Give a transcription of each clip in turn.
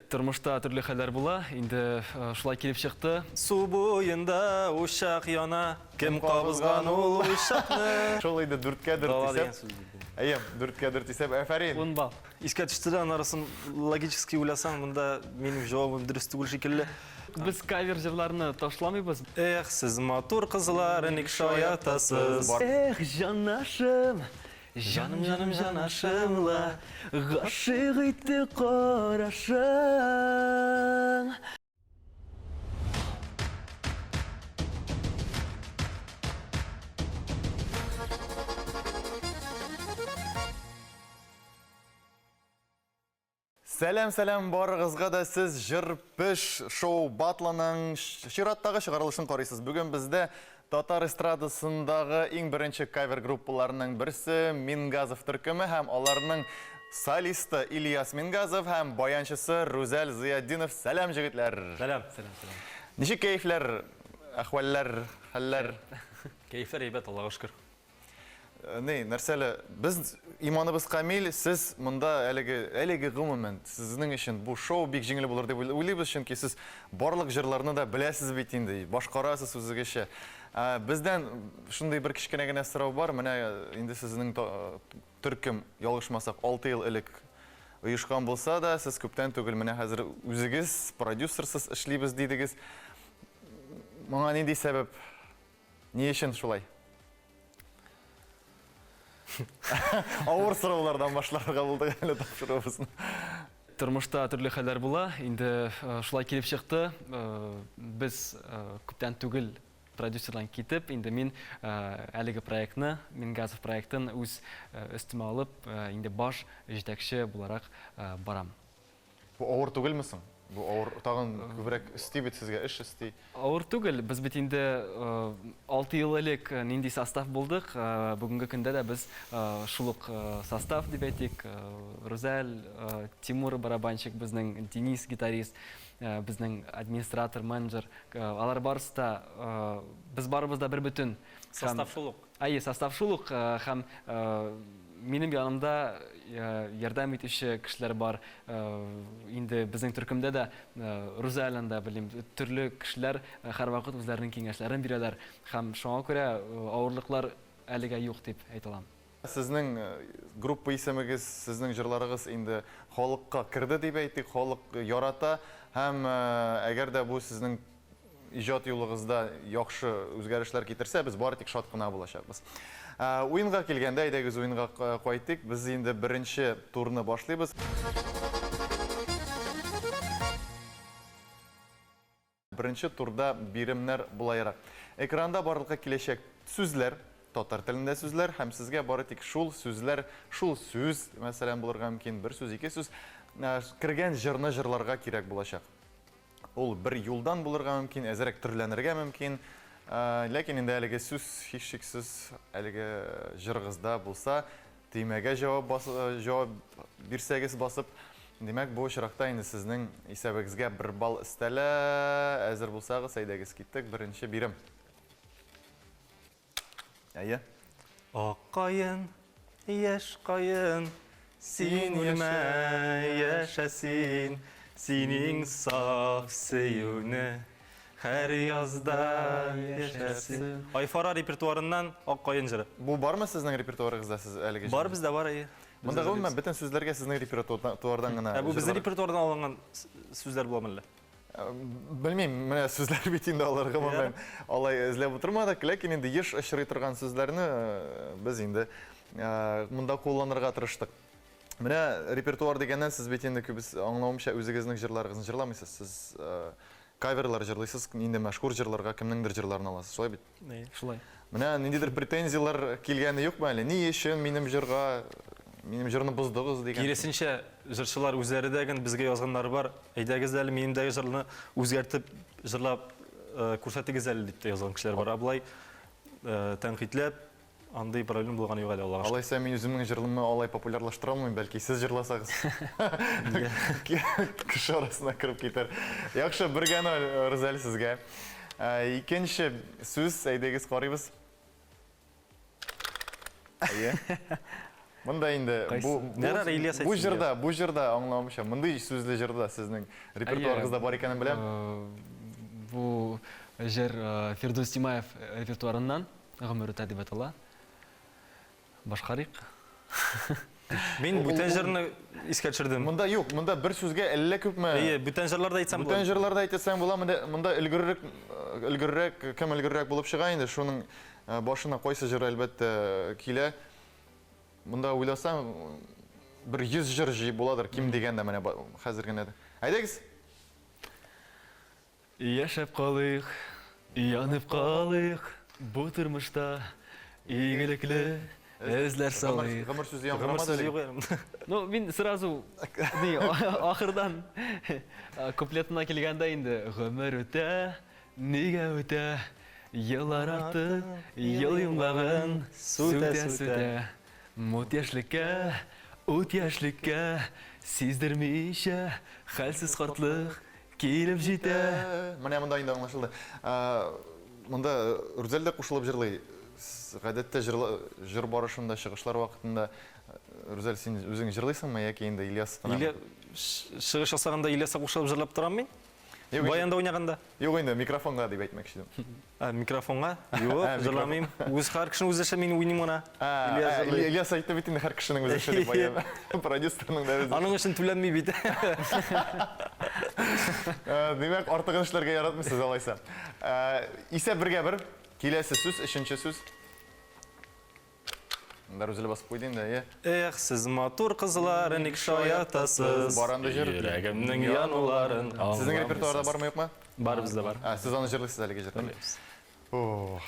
Тормышта төрле хәлләр була, инде шулай килеп чыкты. Су буенда учак яна, кем кабызган ул учакны? Шул инде дүрткә дүрт Дала дигән исәп. сүз бит. Әйе, дүрткә дүрт исәп. Афәрин! Ун балл. Искә төште дә, анарысын логически уйласаң, монда минем җавабым дөрес түгел шикелле. Без кавер җырларны ташламыйбыз. Эх, сез матур кызлар, ник шаяртасыз? Эх, җанашым, Җаным, җаным, җанашым ла, гашыйк итте карашың. Сәлам, сәлам барыгызга да сез Җыр пеш шоу батлының чираттагы чыгарылышын карыйсыз. Бүген бездә татар эстрадасындагы иң беренче кавер группаларының берсе Мингазов төркеме һәм аларның солисты Ильяс Мингазов һәм баянчысы Рүзәл Зыятдинов. Сәлам, җегетләр! Сәлам, сәлам, сәлам. Ничек кәефләр, әхвәлләр, хәлләр? Кәефләр әйбәт, Аллага шөкер. Э, ни, нәрсә әле, без иманыбыз камил, сез монда әлеге, әлеге гомумән, сезнең өчен бу шоу бик җиңел булыр дип уйлыйбыз, чөнки сез барлык җырларны да беләсез бит инде, башкарасыз үзегезчә. Ә, бездән шундый бер кечкенә генә сорау бар, менә инде сезнең төркем, ялгышмасак, 6 ел элек оешкан булса да, сез күптән түгел менә хәзер үзегез продюсерсыз эшлибез дидегез. Моңа нинди сәбәп? Ни өчен шулай? Авыр сораулардан башларга булдык әле тапшыруыбызны. Тормышта төрле хәлләр була. Инде шулай килеп чыкты. Без күптән түгел продюсердан китеп, инде мин әлеге проектны, Мингазов проектын үз өстемә алып, инде баш җитәкче буларак барам. Бу авыр түгелме соң? Бу авыр, тагын күбрәк өсти бит сезгә, эш өсти. Авыр түгел, без бит инде 6 ел элек нинди состав булдык, бүгенге көндә дә без шул ук состав дип әйтик. Рүзәл, Тимур барабанщик безнең, Денис гитарист, безнең администратор, менеджер, алар барысы да, без барыбыз да бер бөтен. Состав шул ук. Әйе, состав шул ук һәм минем янымда ярдәм итүче кешеләр бар. Инде безнең төркемдә дә Рузалияны да белим, төрле кешеләр һәрвакыт үзләренең киңәшләрен бирәләр һәм шуңа күрә авырлыклар әлегә юк дип әйтә алам. Сезнең группа исемегез, сезнең җырларыгыз инде халыкка керде дип әйтик, халык ярата һәм әгәр дә бу сезнең иҗат юлыгызда яхшы үзгәрешләр китерсә, без бары тик шат кына булачакбыз. Уенга килгәндә, әйдәгез уенга кайтыйк. Без инде беренче турны башлыйбыз. Беренче турда биремнәр болайрак. Экранда барлыкка киләчәк сүзләр, татар телендә сүзләр һәм сезгә бары тик шул сүзләр, шул сүз, мәсәлән, булырга мөмкин, бер сүз, ике сүз, кергән җырны җырларга кирәк булачак. Ул бер юлдан булырга мөмкин, әзрәк төрләнергә мөмкин. Ләкин инде әлеге сүз һичшиксез әлеге җырыгызда булса, төймәгә җавап бас, җавап бирсәгез басып, димәк, бу очракта инде сезнең исәбегезгә бер балл өстәлә. Әзер булсагыз, әйдәгез киттек. Беренче бирем. Әйе. Ак каен, яшь каен, син үлмә, яшә син, синең саф сөюне һәр язда яшәрсен. Айфара репертуарыннан Ак каен җыры. Бу бармы сезнең репертуарыгызда сез әлеге Бар бездә бар, әйе. Монда гомумән бөтен сүзләргә сезнең репертуардан гына. Ә бу безнең репертуардан алынган сүзләр буламы әллә? Белмим, менә сүзләр бит инде алар гомумән алай эзләп утырмадык, ләкин инде еш очрый торган сүзләрне без инде монда кулланырга тырыштык. Менә репертуар дигәннән сез бит инде күбес аңлавымча үзегезнең җырларыгызны җырламыйсыз. Сез каверлар җырлыйсыз, инде мәшһүр җырларга кемнеңдер җырларын аласыз, шулай бит? Шулай. Менә ниндидер претензияләр килгәне юкмы әле? Ни өчен минем җырга, минем җырны боздыгыз дигән? Киресенчә, җырчылар үзләре дә гел безгә язганнары бар. Әйдәгез әле минем дәге җырны үзгәртеп җырлап күрсәтегез әле дип тә язган кешеләр бар. Ә болай тәнкыйтьләп андый проблема булганы юк әле, Аллага шөкер. Алайса мин үземнең җырымны алай популярлаштыра алмыйм, бәлки сез җырласагыз кеше арасына кереп китәр. Яхшы, бергә ноль, Рүзәл, сезгә. Икенче сүз, әйдәгез карыйбыз. Әйе. Монда инде бу Ярар, Ильяс бу җырда, бу җырда аңлавымча, мондый сүзле җырда сезнең репертуарыгызда бар икәнен беләм. Бу җыр Фирдүс Тимаев репертуарыннан Гомер үтә дип атала. Башкарыйк. Мин бүтән җырны искә төшердем. Монда юк, монда бер сүзгә әллә күпме. Әйе, бүтән җырларда әйтсәм була. Бүтән җырларда әйтсәң була, монда монда өлгеррәк өлгеррәк, кем өлгеррәк булып чыга инде, шуның башына кайсы җыр әлбәттә килә. Монда уйласаң, бер 100 җыр җыеп буладыр, ким дигәндә менә хәзер генә. Әйдәгез. Яшәп калыйк, янып калыйк бу тормышта игелекле эзләр салыйк. Гомер сүзе яңгырамады әле. Ну, мин сразу ни ахырдан куплетына килгәндә инде гомер үтә, нигә үтә, еллар артып, ел йомгагын сүтә-сүтә. Мут яшьлеккә, ут яшьлеккә, сиздермичә, хәлсез картлык Килеп җитә. Менә монда инде аңлашылды. Монда Рүзәл дә кушылып җырлый. Гадәттә җырла, җыр барышында, чыгышлар вакытында Рүзәл, син үзең җырлыйсыңмы яки инде Ильяс кына? Илья чыгыш ясаганда Ильяска кушылып җырлап торам мин. Баянда уйнаганда. Юк инде, микрофонга дип әйтмәкче идем. Ә, микрофонга? Юк, җырламыйм. Үз һәр кешенең үз эше, мин уйныйм гына. Ильяс җырлый. Ильяс әйтте бит инде һәр кешенең үз эше дип баян. Продюсерның да үз. Аның өчен түләнми бит. Димәк, артыгын эшләргә яратмыйсыз алайса. Исәп бергә бер. Киләсе сүз, өченче сүз. Монда Рүзәл басып куйды инде, әйе. Эх, сез матур кызлар, ник шаяртасыз? Бар андый җыр. Йөрәгемнең януларын аңламыйсыз. Сезнең репертуарда бармы, юкмы? Бар, бездә бар. Ә, сез аны җырлыйсыз әлеге җырны? Җырлыйбыз. Ох,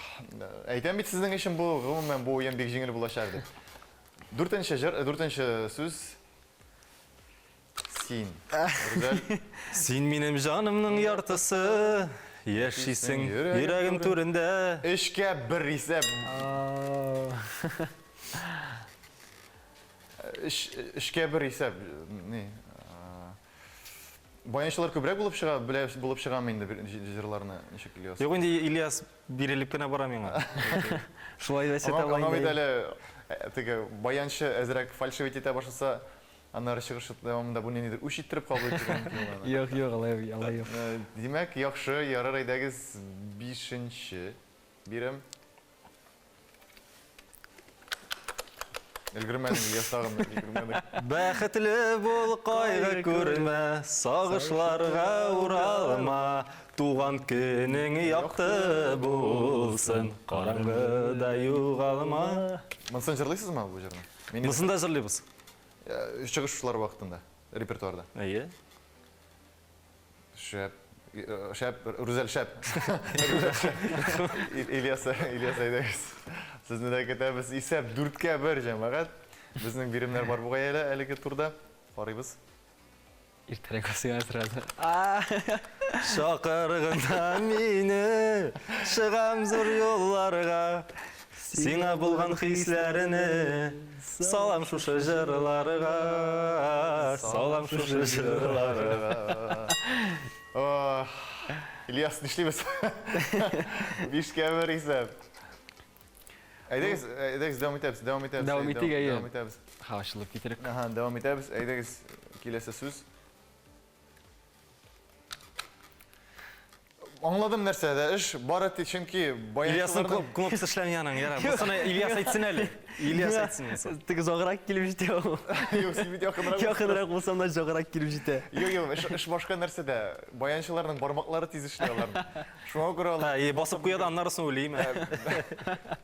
әйтәм бит сезнең өчен бу, гомумән, бу уен бик җиңел булачак дип. Дүртенче җыр, дүртенче сүз. Син. Рүзәл. Син минем җанымның яртысы, яшисең йөрәгем түрендә. Өчкә бер исәп. Өч, өчкә бер исәп. Ни? Баянчылар күбрәк булып чыга, белә булып чыгамы инде җырларны ничек Ильяс? Юк инде Ильяс бирелеп кенә бара миңа. Шулай да Аңа, аңа бит әле теге баянчы әзрәк фальшивить итә башласа, Аннары чыгыш дәвамында бу ниндидер үч иттереп кабул итергә мөмкин ул аны. Юк, юк, алай, алай юк. Димәк, яхшы, ярар, әйдәгез, бишенче бирем. Өлгермәдең, Ильяс, тагын өлгермәдең. Бәхетле бул, кайгы күрмә, сагышларга уралма, туган көнең якты булсын, караңгыда югалма. Монысын җырлыйсызмы бу җырны? Монысын да җырлыйбыз. Чыгышлар вакытында, репертуарда. Әйе. Шәп. Шәп, Рүзәл шәп. Ильяс, Ильяс әйдәгез. Сезне дә көтәбез. Исәп 4-кә 1, җәмәгать. Безнең биремнәр бар бугай әле әлеге турда. Карыйбыз. Иртәрәк басыйм сразу. Чакыр гына мине, чыгам зур юлларга. Сиңа булган хисләрне салам шушы җырларга, салам шушы җырларга. Ильяс, нишлибез? Бишкә бер исәп. Әйдәгез, әйдәгез, дәвам итәбез, дәвам итәбез. Дәвам итик, әйе. Дәвам итәбез. Ха, ачылып китерик. Аһа, дәвам итәбез. Әйдәгез, киләсе сүз. Аңладым нәрсәдә эш, бары тик чөнки Ильясның кнопкасы эшләми аның, яра. Бусына Ильяс әйтсен әле. Ильяс әйтсен монысы. Теге озаграк килеп җитә ул. Юк, син бит якынрак. Якынрак булсам да озаграк килеп җитә. Юк, юк, эш башка нәрсәдә. Баянчыларның бармаклары тиз эшли аларның. Шуңа күрә алар... Ә, басып куя да аннары соң уйлыйм.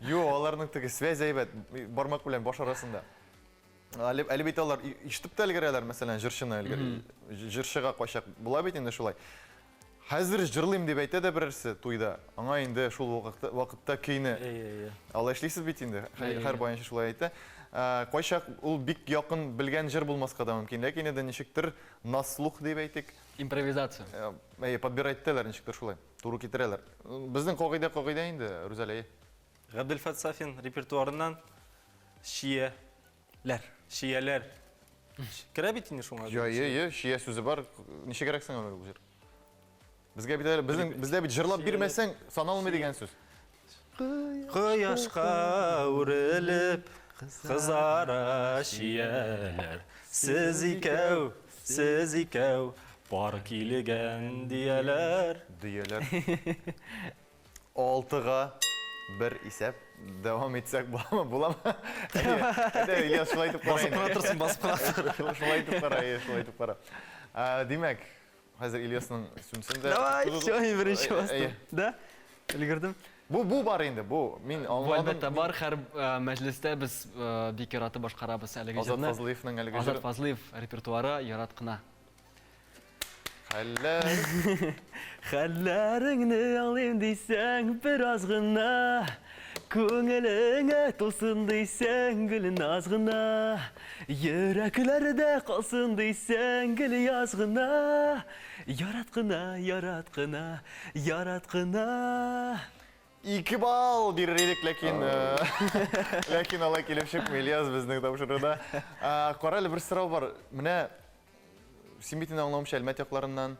Юк, аларның теге связь әйбәт, бармак белән баш арасында. Әле, әле бит алар ишетеп тә өлгерәләр, мәсәлән, җырчыны өлгер. Җырчыга кайчак була бит инде шулай. Хәзер җырлыйм дип әйтә дә берәрсе туйда. Аңа инде шул вакытта, вакытта көйне. Алай эшлисез бит инде. Һәр баянчы шулай әйтә. Кайчак ул бик якын белгән җыр булмаска да мөмкин, ләкин инде ничектер на слух дип әйтик. Импровизация. Әйе, подбирать итәләр ничектер шулай. Туры китерәләр. Безнең кагыйдә кагыйдә инде, Рүзәл, әйе. Габделфәт Сафин репертуарыннан Чия. Ләр. Чияләр. Керә бит инде шуңа. Я, е, е, чия сүзе бар. Ничегрәк соң ул җыр? Безгә бит әле безнең бездә бит җырлап бирмәсәң саналмый дигән сүз. Кояшка үрелеп. Кызара чияләр, сез икәү, сез икәү, пар килгән дияләр. Дөяләр. Алтыга бер исәп. Дәвам итсәк буламы? Буламы? Әйдә, Ильяс, шулай итеп кара. Басып кына торсын, басып кына тор. Шулай итеп кара, әйе, шулай итеп кара. Димәк, хәзер Ильясның сүнсен дә. Давай, все, мин беренче бастым. Да? Өлгердем. Бу бу бар инде, бу. Мин Бу аңладым. әлбәттә бар, һәр мәҗлестә без бик яратып башкарабыз әлеге Азат җырны. Фазлыевның әлеге Азат җыры. Фазлыев репертуары ярат кына. Хәлләр. Хәлләреңне аңлыйм дисәң, бераз гына Күңелеңә тулсын дисәң, гел наз гына Йөрәкләрдә калсын дисәң, гел яз гына Ярат кына, ярат кына, ярат кына. Ике балл бирер идек, ләкин ләкин алай килеп чыкмый, Ильяс безнең тапшыруда. Кара әле бер сорау бар. Менә син бит инде аңлавымча Әлмәт якларыннан,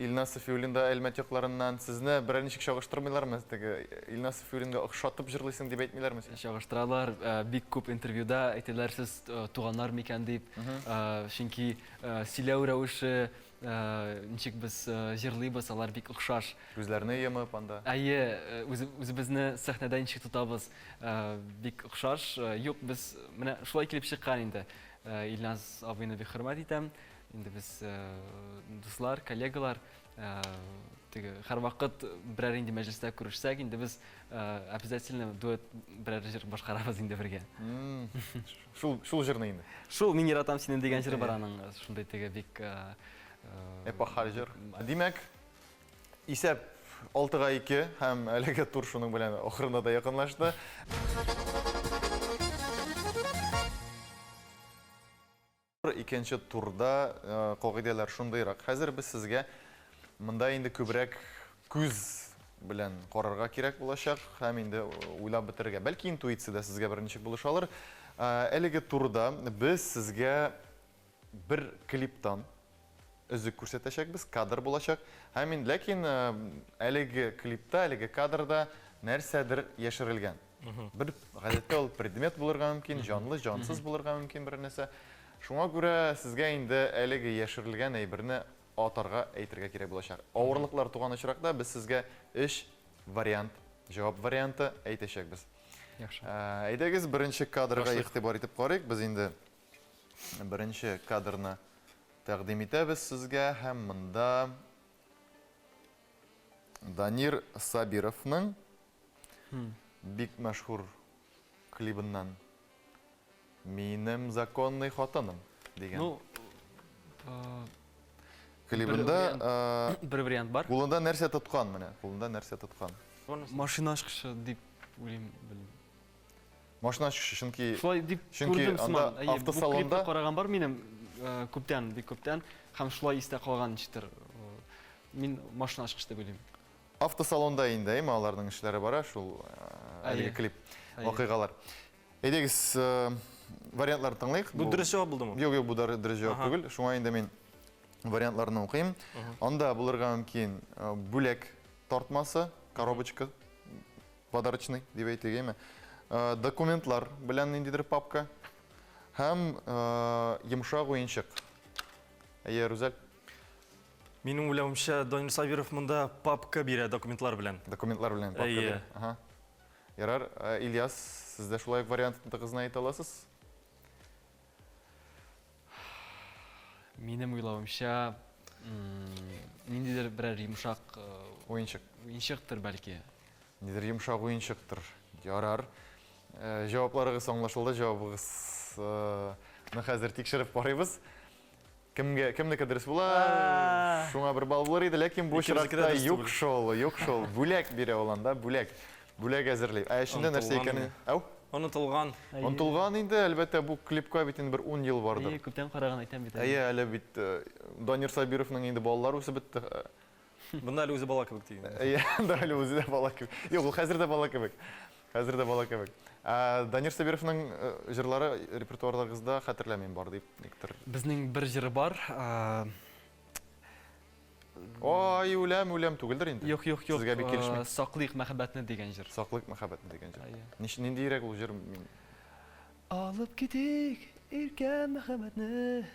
Илназ Сафиуллин да Әлмәт якларыннан. Сезне берәр ничек чагыштырмыйлармы? Теге Илназ Сафиуллинга охшатып җырлыйсың дип әйтмиләрме сиңа? Чагыштыралар, бик күп интервьюда әйтәләр, сез туганнар микән дип. Чөнки сөйләү рәвеше, ничек без җырлыйбыз, алар бик охшаш. Күзләрне йомып анда. Әйе, үзебезне сәхнәдә ничек тотабыз, бик охшаш. Юк, без менә шулай килеп чыккан инде. Илназ абыйны бик хөрмәт итәм. Инде без дуслар, коллегалар, теге һәрвакыт берәр инде мәҗлестә күрешсәк, инде без обязательно дуэт берәр җыр башкарабыз инде бергә. Шул шул җырны инде. Шул Мин яратам сине дигән җыр бар аның, шундый теге бик эпохаль җыр. Димәк, исәп 6-га 2 һәм әлеге тур шуның белән ахырына да якынлашты. Икенче турда кагыйдәләр шундыйрак. Хәзер без сезгә монда инде күбрәк күз белән карарга кирәк булачак һәм инде уйлап бетерергә. Бәлки интуиция дә сезгә берничек булыша алыр. Әлеге турда без сезгә бер клиптан өзек күрсәтәчәкбез, кадр булачак. Һәм инде ләкин әлеге клипта, әлеге кадрда нәрсәдер яшерелгән. Бер гадәттә ул предмет булырга мөмкин, җанлы, җансыз булырга мөмкин бер нәрсә. Шуңа күрә сезгә инде әлеге яшерелгән әйберне атарга, әйтергә кирәк булачак. Авырлыклар туган очракта без сезгә өч вариант, җавап варианты әйтәчәкбез. Яхшы. Әйдәгез, беренче кадрга игътибар итеп карыйк. Без инде беренче кадрны тәкъдим итәбез сезгә һәм монда Данир Сабировның Бик мәшһүр клибыннан Минем законный хатыным дигән. Ну, клибында бер вариант бар. Кулында нәрсә тоткан менә, кулында нәрсә тоткан. Машина ачкычы дип уйлыйм, белмим. Машина ачкычы, чөнки Шулай дип чөнки күрдем анда сыман. Әйе, бу автосалонда клипны караган бар минем күптән, бик күптән һәм шулай истә калган ничектер. Мин машина ачкычы дип уйлыйм. Автосалонда инде, әйме, аларның эшләре бара, шул әлеге клип, вакыйгалар. Әйдәгез, вариантларны тыңлыйк. Бу дөрес җавап булдымы? Юк, юк, бу дөрес җавап түгел. Шуңа инде мин вариантларны укыйм. Анда булырга мөмкин бүләк тартмасы, коробочка, подарочный дип әйтик, әйме. Документлар белән ниндидер папка һәм йомшак уенчык. Әйе, Рүзәл. Минем уйлавымча, Данил Сабиров монда папка бирә документлар белән. Документлар белән папка бирә. Ага. Ярар, э, Ильяс, сез дә шулай ук вариантыгызны әйтә аласыз? Минем уйлавымча, ниндидер берәр йомшак э, уенчык. Уенчыктыр бәлки. Нидер йомшак уенчыктыр. Ярар. Э, җавапларыгыз аңлашылды, җавабыгызны хәзер тикшереп карыйбыз. Кемгә, кемнеке дөрес була, шуңа бер балл булыр иде, ләкин бу очракта юк шул, юк шул. Бүләк бирә ул анда, бүләк. Бүләк әзерли. Ә эчендә нәрсә икәнен... Әү? Онытылган. Онытылган инде, әлбәттә, бу клипка бит инде бер 10 ел бардыр. Әйе, күптән караган әйтәм бит. Әйе, әле бит э, Данир Сабировның инде балалары үсеп бетте. Бында әле үзе бала кебек дигән. Әйе, да әле үзе дә бала кебек. Юк, ул хәзер дә бала кебек. Хәзер дә бала кебек. Ә Данир Сабировның э, җырлары репертуарларыгызда хәтерләмим бар дип никтер. Безнең бер җыры бар. Ай, үләм, үләм түгелдер инде. Юк, юк, юк. Сезгә бик килешми. Саклыйк мәхәббәтне дигән җыр. Саклыйк мәхәббәтне дигән җыр. Ниндиерәк ул җыр? Алып китик иркә мәхәббәтне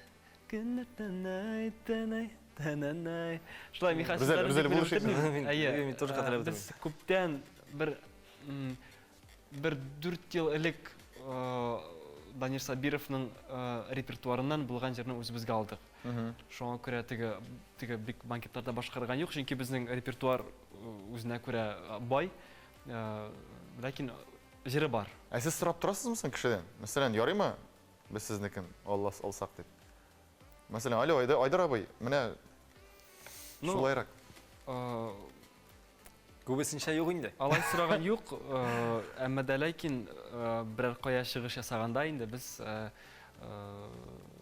Көннәр тәнәй, тәнәй, тәнәнәй. Шулай мин хәзер Рүзәл, Рүзәл, белеп булыш ит. бетермим. Мин- Әйе. мин тоже хәтерләп Без күптән бер м, бер дүрт ел элек э, Данир Сабировның э, репертуарыннан булган җырны үзебезгә алдык. Шуңа күрә теге теге бик банкетларда башкарган юк, чөнки безнең репертуар э, үзенә күрә э, бай. Э, Ләкин җыры бар. Ә сез сорап торасызмы соң кешедән? Мәсәлән, ярыймы без сезнекен алла алсак дип? Мәсәлән, алло, Айдар, Айдар абый, менә Ну, шулайрак. э, Күбесенчә юк инде. Алай сораган юк, э, әмма дә ләкин э, берәр кая чыгыш ясаганда инде без э, э,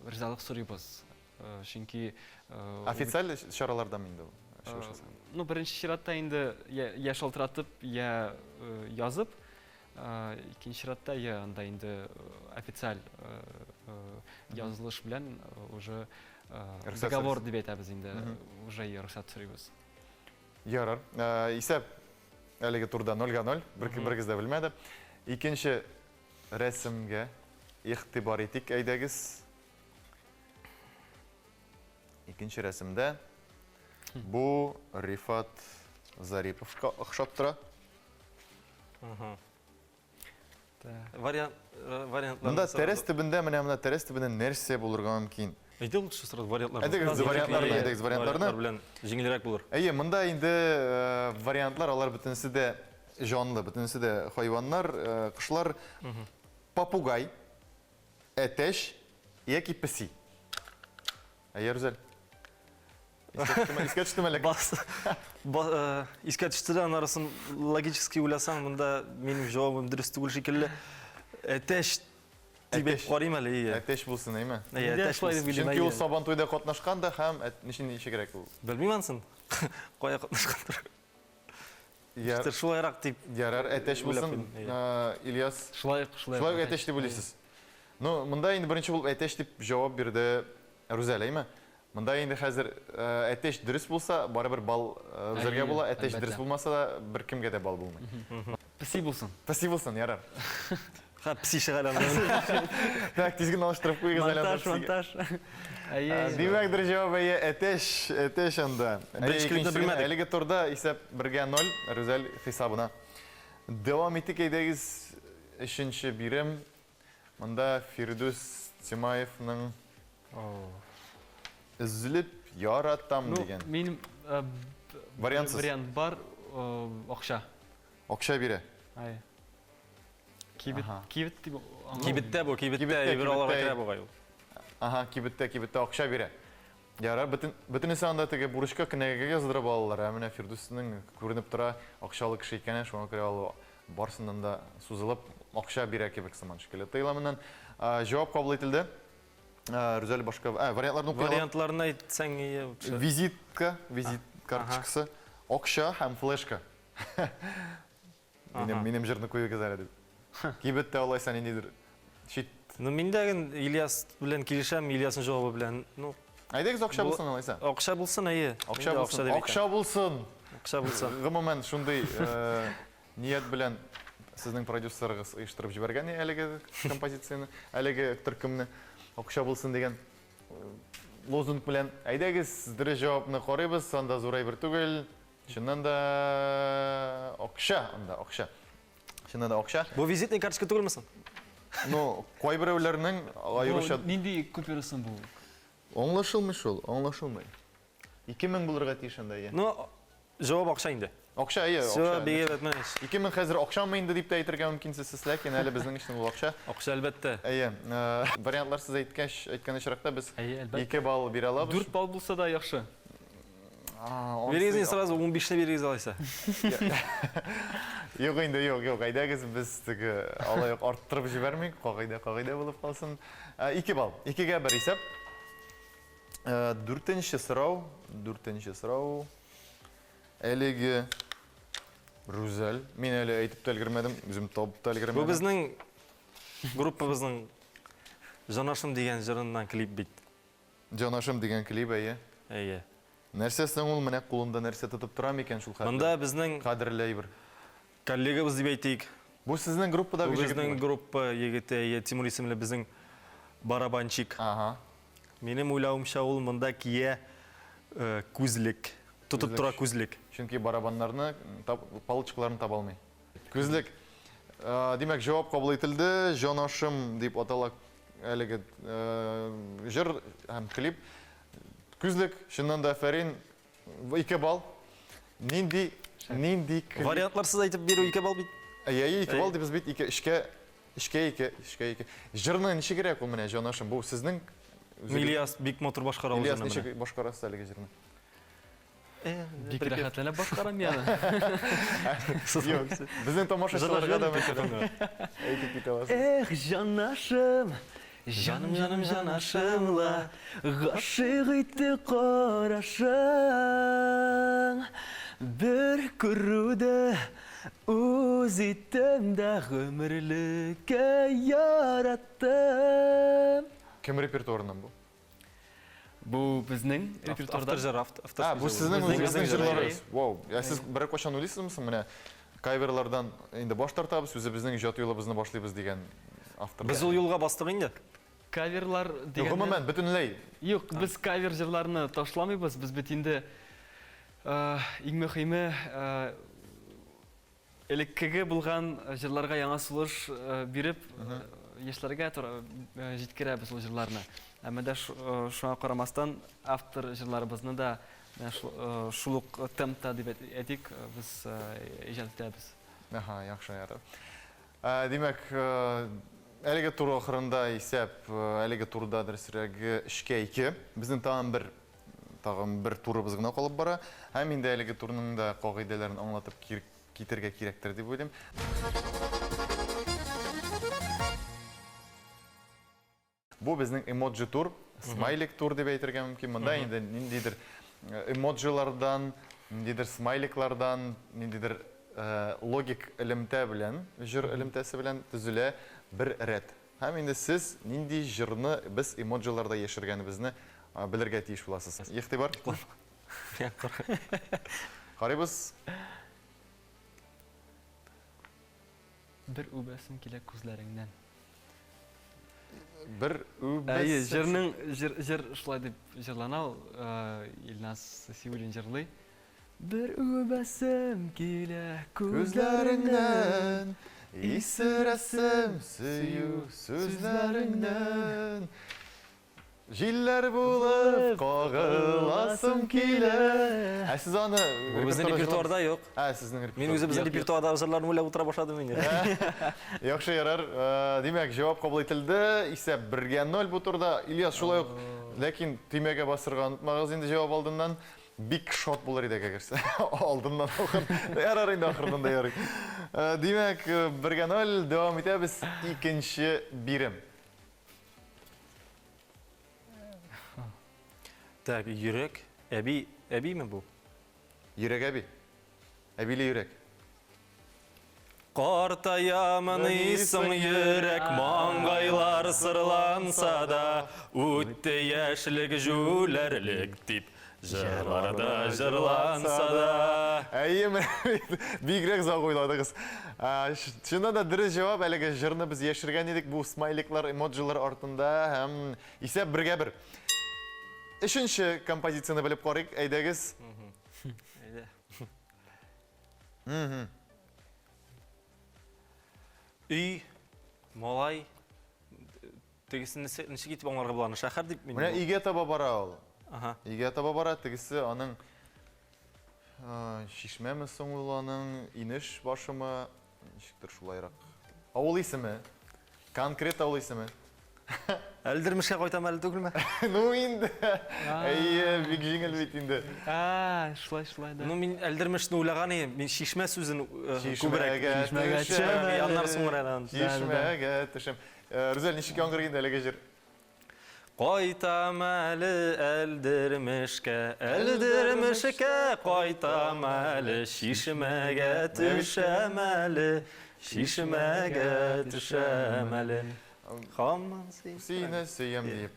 ризалык сорыйбыз. Э, Чөнки э, Официаль чаралардамы инде ул? Чыгыш Э, ясаганда? Ну, беренче чиратта инде я, я шалтыратып, я э, язып, э, икенче чиратта я анда инде э, официаль э, э, язылыш белән э, уже э, Рөхсәт договор сорыйсыз. дип әйтәбез инде, Мгм. уже я рөхсәт сорыйбыз. Ярар. Э, Исәп әлеге турда 0-га 0. Бер Мгм. берегез дә белмәде. Икенче рәсемгә игътибар итик, әйдәгез. Икенче рәсемдә бу Рифат Зариповка охшап тора. Ага. Так. Вариант, э, вариантларны Монда сразу- тәрәз төбендә, менә монда тәрәз төбендә нәрсә булырга мөмкин? Әйдә лучше сразу вариантларны. Әйдәгез вариантларны, әйдәгез вариантларны. Вариантлар белән җиңелрәк булыр. Әйе, монда инде э, вариантлар, алар бөтенесе дә җанлы, бөтенесе дә хайваннар, э, кошлар. Попугай, әтәч яки песи. Әйе, Рүзәл. Искә төштеме, искә төштеме әллә? Бас, ба, э, искә төште дә, анарысын логически уйласаң, монда минем җавабым дөрес түгел шикелле. Әтәч дип Әтәч. карыйм әле, әйе. Әтәч булсын, әйме? Әйе, Нидә әтәч шулай булсын. дип уйлыйм, Чөнки ул әйе. Сабан туйда катнашкан да һәм әт- ничек ничегрәк ул? Белмим анысын. Кая катнашкандыр. Яр, Шулайрак дип. ярар, әтәч Уйлап булсын, куйдым, әйе. э, Ильяс. Шулай ук, шулай Шулай ук әтәч дип уйлыйсыз. Ну, монда инде беренче булып әтәч дип җавап бирде Рүзәл, әйме? Монда инде хәзер э, әтәч дөрес булса, барыбер балл э, Рүзәлгә Әйе, була, әтәч әлбәттә. дөрес булмаса да, беркемгә дә балл булмый. Песи булсын. Песи булсын, ярар. Ха, песи чыга әле аннан. Так, тиз генә алыштырып куегыз әле анда Монтаж, песигә. монтаж. Әйе. Э, Димәк, дөрес җавап әйе, әтәч, әтәч анда. Әйе, Беренче клипны икенче генә. белмәдек. Әлеге турда исәп бергә ноль, Рүзәл хисабына. Дәвам итик, әйдәгез, өченче бирем. Монда Фирдүс Тимаевның Өзелеп яратам Ну, дигән. минем э, Вариантсыз. Вариант бар, э, акча. Акча бирә. Әйе. Кибет, Аһа. кибет дип аңлау. Кибеттә бу, кибеттә Кибеттә, әйбер алырга кибеттә. керә бугай ул. Ага, кибеттә, кибеттә акча бирә. Ярар, бөтен бөтенесе анда теге бурычка кенәгәгә яздырып алалар. Ә менә Фирдүснең күренеп тора акчалы кеше икәне, шуңа күрә ул барсыннан да сузылып акча бирә кебек сыман шикелле. Тоела моннан. А, Җавап кабул ителде. А, Рүзәл башка, а, вариантларны укый алам. Вариантларны әйтсәң, әйе, лучше. Визитка, визит карточкасы, акча һәм флешка. Минем, Ага. минем җырны куегыз әле дип. Кибеттә алайса ниндидер чит. Ну, мин дә ген Ильяс белән килешәм, Ильясның җавабы белән. Ну, Әйдәгез акча Бу- булсын алайса. акча булсын, әйе. Акча Мин дә булсын. дип әйтәм. Акча булсын. Акча булсын. Гомумән, шундый э, ният белән сезнең продюсерыгыз оештырып җибәргән әлеге композицияне, әлеге төркемне. Акча булсын дигән э, лозунг белән. Әйдәгез, дөрес җавапны карыйбыз, анда зур әйбер түгел. Чыннан да акча, анда акча. Чыннан да акча. Бу визитный карточка түгелме соң? Ну, кайберәүләрнең аеруча Бу нинди купюрасы бу? аңлашылмый шул, аңлашылмый. 2000 булырга тиеш анда, әйе. Ну, җавап акча инде. Акча, әйе, Всё, акча. бик әйбәт менә. 2000 хәзер акчамы инде дип тә әйтергә мөмкинсез сез, ләкин әле безнең өчен ул акча. Акча әлбәттә. Әйе, э, вариантлар сез әйткәч, әйткән очракта без Әйе, әлбәттә. 2 балл бирә алабыз. 4 балл булса да яхшы. А, анысы- Бирегез инде сразу 15-не бирегез алайса. Юк инде, юк, юк, әйдәгез без теге алай ук арттырып җибәрмик, кагыйдә кагыйдә булып калсын. 2 балл, 2-гә 1 исәп. Э, Дүртенче сорау, дүртенче сорау. Әлеге Рүзәл, мин әле әйтеп тә өлгермәдем, үзем табып та Бу өлгермәдем. безнең группабызның Җанашым дигән җырыннан клип бит. Җанашым дигән клип, әйе. Әйе. Нәрсә соң ул менә кулында нәрсә тотып тора микән шул хәтле? Монда безнең кадерле әйбер. коллегабыз дип әйтик. Бу сезнең группадагы җегет. Безнең группа егете, әйе, Тимур исемле безнең барабанчик. Ага. Минем уйлавымча, ул монда кия күзлек. Тотып тора күзлек. Чөнки барабаннарны, палочкаларны таба алмый. Күзлек. Димәк, җавап кабул ителде. Җанашым дип атала әлеге җыр һәм клип. Күзлек, чыннан да, афәрин. 2 балл. Нинди, нинди клип? Вариантларсыз әйтеп бирү 2 балл бит. Әйе, әйе, 2 балл дибез бит, 2, өчкә, өчкә ике, өчкә ике. Җырны ничегрәк ул менә, җанашым? Бу сезнең үзегез- Ильяс бик матур башкара ул Ильяс җырны менә. ничек башкарасыз әлеге җырны? Бик рәхәтләнеп башкарам мин аны. Юк, безнең тамашачыларга да мәсәлән әйтеп китә аласыз. Эх, җанашым, Җаным, җаным, җанашым ла, Гашыйк итте карашың. Бер күрүдә үз иттем дә гомерлеккә яраттым. Кем репертуарыннан бу? Бу безнең репертуарда. Автор җыр, автор. А, бу сезнең үзегезнең җырларыгыз. Вау. Ә сез берәр кайчан уйлыйсызмы соң менә каверлардан инде баш тартабыз, үзебезнең иҗат юлыбызны башлыйбыз дигән автор? Без ул юлга бастык инде. Каверлар дигәннән. Гомумән, бөтенләй. Юк, без кавер җырларны ташламыйбыз. Без бит инде иң мөһиме Элеккеге булган җырларга яңа сулыш биреп, яшьләргә җиткерәбез ул җырларны. Әмма дә шуңа карамастан, автор җырларыбызны да шул ук темпта дип әйтик, без иҗат итәбез. Аһа, яхшы, ярар. Димәк, әлеге тур ахырында исәп, әлеге турда дөресрәге, өчкә ике. Безнең тагын бер Тагын бер турыбыз гына калып бара. Һәм инде әлеге турның да кагыйдәләрен аңлатып китергә кирәктер дип уйлыйм. Бу безнең эмоджи тур, смайлик тур дип әйтергә мөмкин. Монда инде ниндидер э, эмоджилардан, ниндидер смайликлардан, ниндидер э, логик элемтә белән, җыр элемтәсе белән төзелә бер рәт. Һәм инде сез нинди җырны без эмоджиларда яшергәнебезне белергә тиеш буласыз. Игътибар. Карыйбыз. Бер үбәсем килә күзләреңнән. Бер үбәсем. Әйе, җырның җыр җыр шулай дип җырлана ул. Илназ Сиулин җырлый. Бер үбәсем килә күзләреңнән, Исерәсем сөю сүзләреңнән. Җилләр булып кагыласым килә. Ә сез аны Бу безнең репертуарда юк. Ә, сезнең репертуарда. Мин үзебезнең репертуардагы җырларны уйлап утыра башладым инде. Яхшы, ярар. Димәк, җавап кабул ителде. Исәп бергә ноль бу турда. Ильяс, шулай ук, ләкин төймәгә басырга онытмагыз инде җавап алдыннан. Бик шат булыр идек, әгәр алдыннан ахыр. Ярар инде, ахырдан да ярый. Э, димәк, э, бергә ноль, дәвам итәбез. Икенче бирем. Так, йөрәк, әби, әбиме бу? Йөрәк әби. Әбиле йөрәк. Картаямыни соң йөрәк, маңгайлар сырланса да, Үтте яшьлек җүләрлек дип, җырларда җырланса да. Әйе, менә бигрәк озак уйладыгыз. Чыннан да дөрес җавап, әлеге җырны без яшергән идек бу смайликлар, эмоджилар артында һәм исәп бергә бер. Өченче композицияне белеп карыйк, әйдәгез. Әйдә. Өй, малай, тегесен ничек итеп аңларга була аны? Шәһәр дип мин. Менә өйгә таба бара ул. Ага. Өйгә таба бара, тегесе аның чишмәме соң ул аның, инеш башымы, ничектер шулайрак. Авыл исеме. Конкрет авыл исеме. Әлдермешкә кайтам әле түгелме? Ну инде. Әйе, бик җиңел бит инде. А, шулай, шулай да. Ну мин Әлдермешне уйлаган идем. Мин чишмә сүзен э, күбрәк. Чишмәгә төшәм. Аннары соң гына әле. Чишмәгә төшәм. Э, Рүзәл, ничек яңгырый инде әлеге җыр? Кайтам әле Әлдермешкә, Әлдермешкә кайтам әле, чишмәгә төшәм әле, чишмәгә төшәм әле. Хаман сине сөям диеп.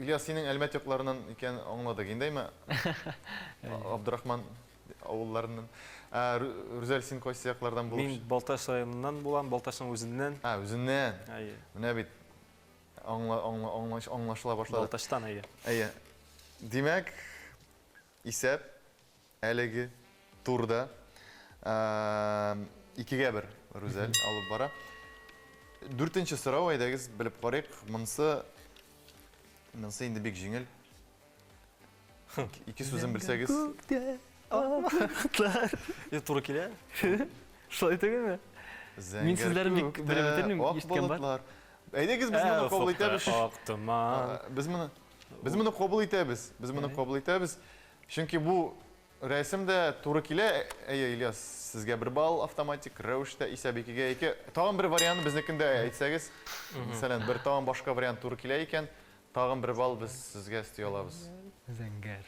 Ильяс, синең Әлмәт якларыннан икән аңладык инде, әйме? Абдрахман. авылларыннан. Ә, Рүзәл, син кайсы яклардан булып? Мин Балтач районыннан булам, Балтачның үзеннән. А, үзеннән. Әйе. Менә бит аңла, аңла, аңлаш, аңлашыла башлады. Балтачтан, әйе. Әйе. Димәк, исәп әлеге турда икегә бер Рүзәл алып бара. Дүртенче сорау, әйдәгез белеп карыйк. Монсы монсы инде бик җиңел. Ике сүзен белсәгез. Күктә аклар. Туры килә. Шулай түгелме? Мин сүзләрен бик белеп бетермим, ишеткән бар. Әйдәгез без моны кабул итәбез. Ак томан. Без моны без моны кабул итәбез. Без моны кабул итәбез. Чөнки бу рәсем дә туры килә. Әйе, Ильяс, сезгә бер балл автоматик рәвештә исәп икегә ике. Тагын бер вариант безнекен дә әйтсәгез, мәсәлән, бер тагын башка вариант туры килә икән, тагын бер балл без сезгә өсти алабыз. Зәңгәр.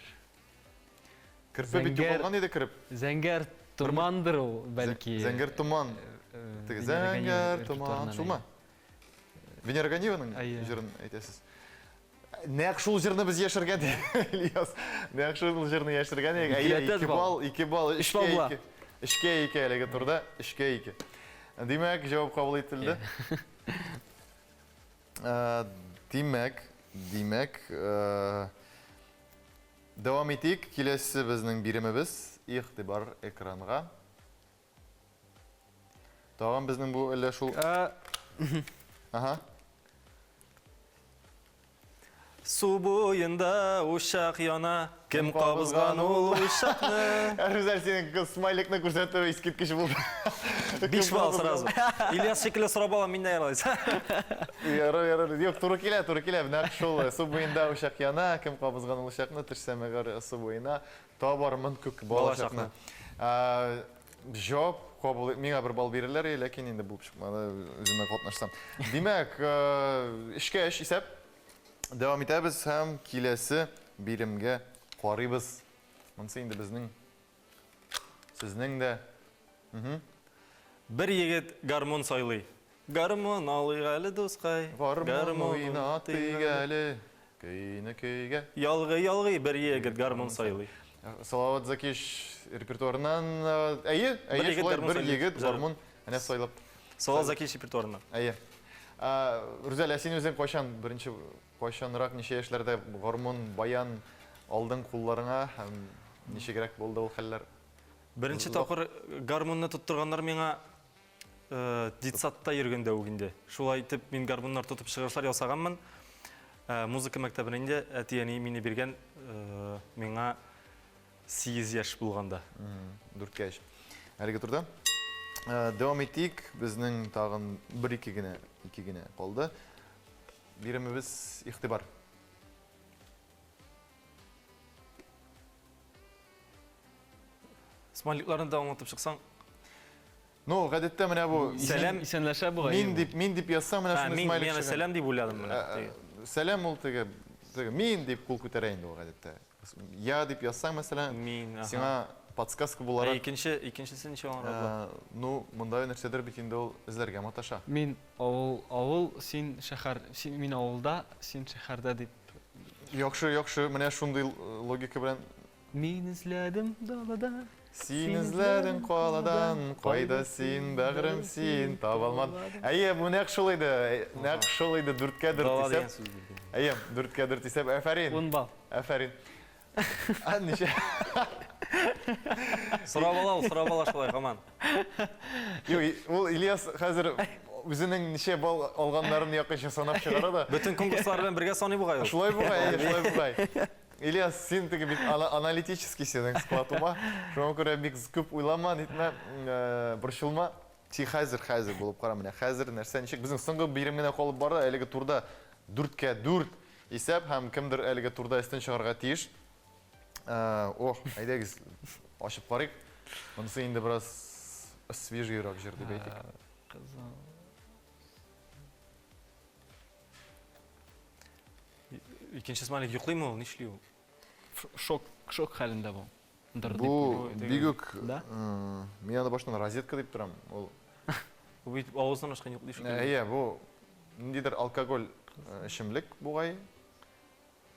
Керпе бит югалган иде кереп. Зәңгәр томандыр ул, бәлки. Зәңгәр томан. Теге зәңгәр томан. Шулмы? Венера Ганиеваның җырын әйтәсез. Нәкъ шул җырны без яшергән Ильяс. Нәкъ шул җырны яшергән идек. Әйе, 2 балл, 2 балл, 3 2. 3-кә 2 әлеге турда, 3-кә 2. Димәк, җавап кабул ителде. Димәк, димәк, дәвам итик. Киләсе безнең биремебез игътибар экранга. Тагын безнең бу әллә шул. Ага. Су буенда учак яна, кем кабызган ул учакны? Рүзәл, синең смайликны күрсәтү искиткеч булды. Биш балл сразу. Ильяс шикелле сорап алам, мин дә яралайса. Ярар, ярар. Юк, туры килә, туры килә. Нәкъ шул су буенда учак яна, кем кабызган ул учакны, төшсә мәгәр су буена, табармын күк балачакны. Җавап кабул миңа бер балл бирерләр, ләкин инде булып чыкмады, үземә катнашсам. Димәк, эшкә эш исәп. Дәвам итәбез һәм киләсе биремгә карыйбыз. Монысы инде безнең сезнең дә. Бер егет гармун сайлый. Гармун алыйк әле, дускай. Гармун уйнатыйк әле, көйне көйгә. Ялгый-ялгый бер егет гармун сайлый. Салават Закиш репертуарыннан, әйе, әйе, шулай, бер егет гармун әнә сайлап. Салават Закиш репертуарыннан. Әйе. Рүзәл, ә син үзең кайчан беренче, кайчанрак, ничә яшьләрдә гармун, баян алдың кулларыңа һәм ничегрәк булды ул хәлләр? Беренче тапкыр гармунны тоттырганнар миңа детсадта йөргәндә үк инде. Шулай итеп мин гармуннар тотып чыгышлар ясаганмын. Музыка мәктәбенә инде әти-әни мине биргән миңа 8 яшь булганда. Дүрткә өч. Әлеге турда. Дәвам итик. Безнең тагын бер-ике генә, ике генә калды. Биремебез игътибар. Смайликларны да аңлатып чыксаң. Ну, гадәттә менә бу Сәлам исәнләшә бугай. Мин дип, мин дип язсаң, менә шундый смайлик чыга. Мин сәлам дип уйладым менә. Сәлам ул теге, теге мин дип кул күтәрә инде ул гадәттә. Я дип язсаң, мәсәлән, мин, сиңа подсказка буларак. Икенче, икенчесе ничек аңлатыла була? Ну, монда нәрсәдер бит инде ул эзләргә маташа. Мин авыл, авыл, син шәһәр, син мин авылда, син шәһәрдә дип. Яхшы, яхшы, менә шундый логика белән Мин эзләдем далада. Син эзләдең каладан, кайда син, бәгърем син, таба алмадым. Әйе, бу нәкъ шул иде, нәкъ шул иде, дүрткә дүрт исәп. Әйе, дүрткә дүрт исәп, афәрин. Ун балл. Афәрин. А, ничә? Сорап ала ул, сорап ала шулай, һаман. Юк, ул Ильяс хәзер үзенең ничә балл алганнарын якынча санап чыгара да. Бөтен конкурслар белән бергә саный бугай ул. Шулай бугай, әйе, шулай бугай. Ильяс, син теге бит аналитический синең склад ума. Шуңа күрә бик күп уйлама, нитмә, борчылма. Ти хәзер, хәзер булып кара менә. Хәзер нәрсә ничек? Безнең соңгы бирем генә калып бара. Әлеге турда 4кә 4 исәп һәм кемдер әлеге турда өстен чыгарга тиеш. Ох, әйдәгез, ачып карыйк. Монысы инде бераз свежийрак җыр дип әйтик. Кызыл. Икенче смайлик йоклыймы ул, нишли ул? Шок, шок хәлендә бу. Дыр дип. Бу бик үк, мин аны баштан розетка дип торам. Ул Бу бит авыздан ачкан йоклый шикелле. Әйе, бу ниндидер алкоголь эчемлек бугай.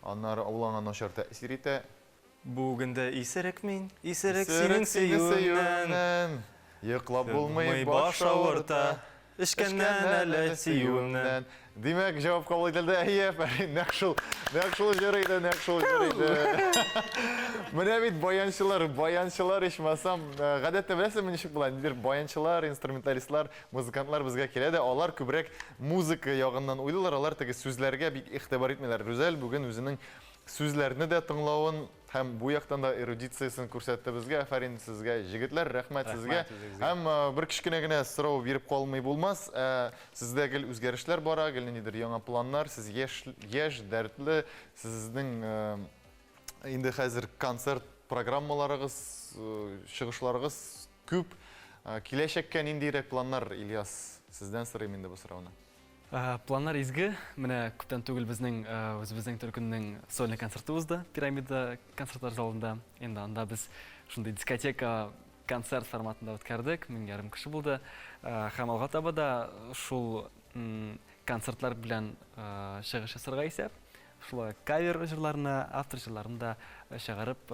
Аннары ул аңа начар тәэсир итә. Бүген дә исерек мин, исерек синең сөюеңнән. Йоклап булмый, баш авырта. Эчкәннән әле сөюемнән. Димәк, җавап кабул ителде. Әйе, афәрин, нәкъ шул, нәкъ шул җыр иде, нәкъ шул җыр иде. Менә бит баянчылар, баянчылар ичмасам, э, гадәттә беләсезме ничек була? Ниндидер баянчылар, инструменталистлар, музыкантлар безгә килә дә, алар күбрәк музыка ягыннан уйлыйлар, алар теге сүзләргә бик игътибар итмиләр. Рүзәл бүген үзенең Сүзләрне дә тыңлавын һәм бу яктан да эрудициясен күрсәтте безгә. Афәрин сезгә, җегетләр, рәхмәт сезгә. Һәм бер кечкенә генә сорау биреп калмый булмас. Сездә гел үзгәрешләр бара, гел ниндидер яңа планнар. Сез яшь, яшь, дәртле. Сезнең инде хәзер концерт программаларыгыз, чыгышларыгыз күп. Киләчәккә ниндирәк планнар, Ильяс? Сездән сорыйм инде бу сорауны. Планнар изге. Менә күптән түгел безнең үзебезнең төркемнең сольный концерты узды Пирамида концертлар залында. Инде анда без шундый дискотека концерт форматында үткәрдек. 1500 кеше булды. Һәм алга таба да шул концертлар белән чыгыш ясарга исәп. Шулай кавер җырларны, автор җырларын да чыгарып,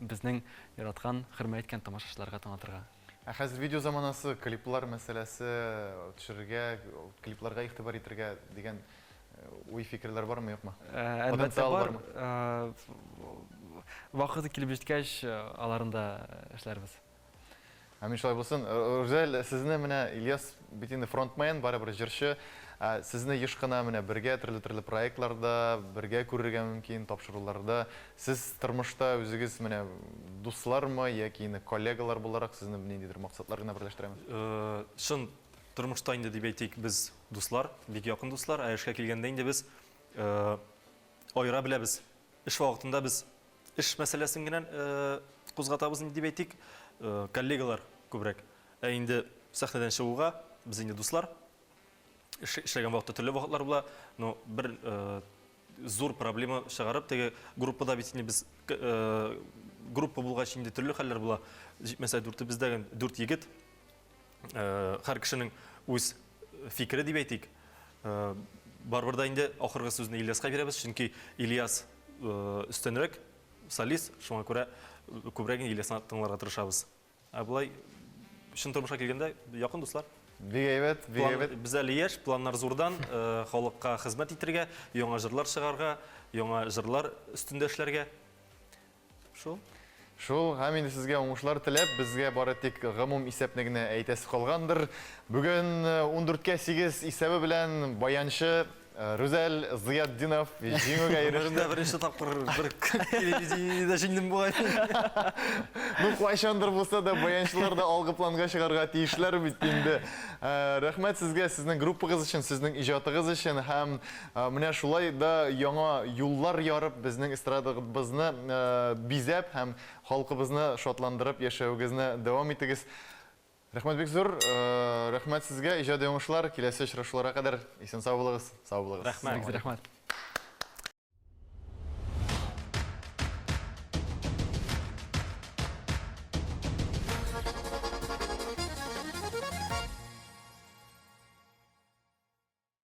безнең яраткан, хөрмәт иткән тамашачыларга танытырга. Ә хәзер видео заманасы, клиплар мәсьәләсе төшерергә, клипларга игътибар итергә дигән уй-фикерләр бармы, юкмы? Әлбәттә бар. Вакыты килеп җиткәч, аларын да эшләрбез. Амин, шулай булсын. Рүзәл, сезне менә Ильяс бит инде фронтмен, барыбер җырчы. Сезне еш кына менә бергә төрле-төрле проектларда бергә күрергә мөмкин, тапшыруларда. Сез тормышта үзегез менә дуслармы яки инде коллегалар буларак сезне ниндидер максатлар гына берләштерәме? Чын тормышта инде дип әйтик, без дуслар, бик якын дуслар, ә эшкә килгәндә инде без аера беләбез. Эш вакытында без эш мәсьәләсен генә кузгатабыз инде дип әйтик, коллегалар күбрәк. Ә инде сәхнәдән чыгуга без инде дуслар. Эшләгән вакытта төрле вакытлар була, но бер зур проблема чыгарып, теге группада бит инде без группа булгач инде төрле хәлләр була. Җитмәсә дүртебездә дүрт егет, һәр кешенең үз фикере дип әйтик. Барыбер да инде ахыргы сүзне Ильяска бирәбез, чөнки Ильяс өстенрәк солист, шуңа күрә күбрәк Ильясны тыңларга тырышабыз. Ә болай чын тормышка килгәндә, якын дуслар. Бик әйбәт, бик әйбәт. Без әле яшь, планнар зурдан, э, халыкка хезмәт итергә, яңа җырлар чыгарга, яңа җырлар өстендә эшләргә. Шул. Шул, һәм инде сезгә уңышлар теләп, безгә бары тик гомум исәпне генә әйтәсе калгандыр. Бүген 14-кә 8 исәбе белән баянчы Рүзәл Зыятдинов җиңүгә иреште. Гомеремдә беренче тапкыр бер телевидениедә җиңдем бугай. Ну, кайчандыр булса да баянчылар да алгы планга чыгарга тиешләр бит инде. Рәхмәт сезгә, сезнең группагыз өчен, сезнең иҗатыгыз өчен һәм менә шулай да яңа юллар ярып, безнең эстрадабызны бизәп һәм халкыбызны шатландырып яшәвегезне дәвам итегез. Рәхмәт бик зур. Рәхмәт сезгә, иҗади уңышлар. Киләсе очрашуларга кадәр исән-сау булыгыз. Сау булыгыз. Рәхмәт. Рәхмәт.